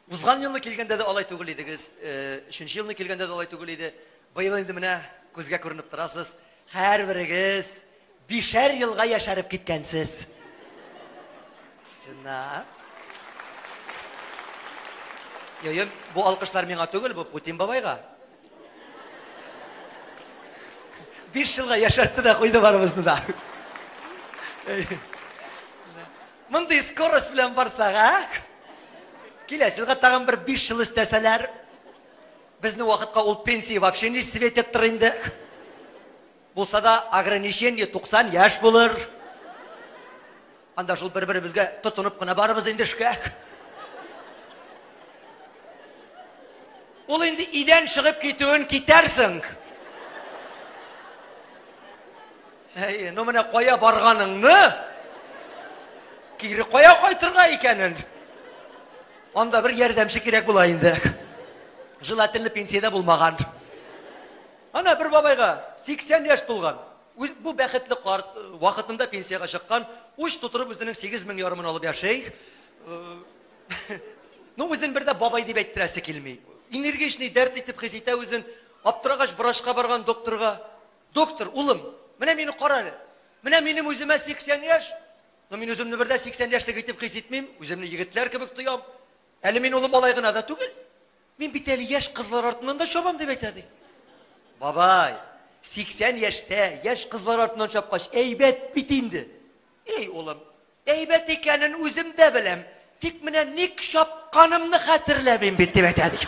Узган елны килгәндә дә алай түгел идегез, өченче елны килгәндә дә алай түгел иде. Быел инде менә күзгә күренеп торасыз. Һәрберегез бишәр елга яшәреп киткәнсез. Чынлап. Йо, бу алкышлар миңа түгел, бу Путин бабайга. 5 елга яшәртте дә куйды барыбызны да. Мондый скорость белән барсак, ә? Киләсе елга тагын бер 5 ел өстәсәләр, безнең вакытка ул пенсия вообще не светит тор инде. Булса да ограничение 90 яшь булыр. Анда шул бер-беребезгә тотынып кына барыбыз инде эшкә. Ул инде өйдән чыгып китүен китәрсең. Әйе, ну менә кая барганыңны, кире кая кайтырга икәнен. Анда бер ярдәмче кирәк була инде. Желательно пенсиядә булмаган. Ана бер бабайга 80 яшь тулган. Үз, бу бәхетле карт вакытында пенсиягә чыккан, уч тутырып үзенең 8 мең ярымын алып яши. Ну, үзен бер дә бабай дип әйттерәсе килми. Энергичный, дәрт итеп хис итә үзен. Аптырагач врачка барган докторга. Доктор, улым, менә мине кара әле. Менә минем үземә 80 яшь. Но мин үземне бер дә 80 яшьлек итеп хис итмим. Үземне егетләр кебек тоям. Әле мин улым алай гына да түгел. Мин бит әле яшь кызлар артыннан да чабам дип әйтә ди. Бабай, 80 яшьтә яшь кызлар артыннан чапкач, әйбәт бит инде. Эй, улым, әйбәт икәнен үзем дә беләм. Тик менә ник чапканымны хәтерләмим бит дип әйтә ди.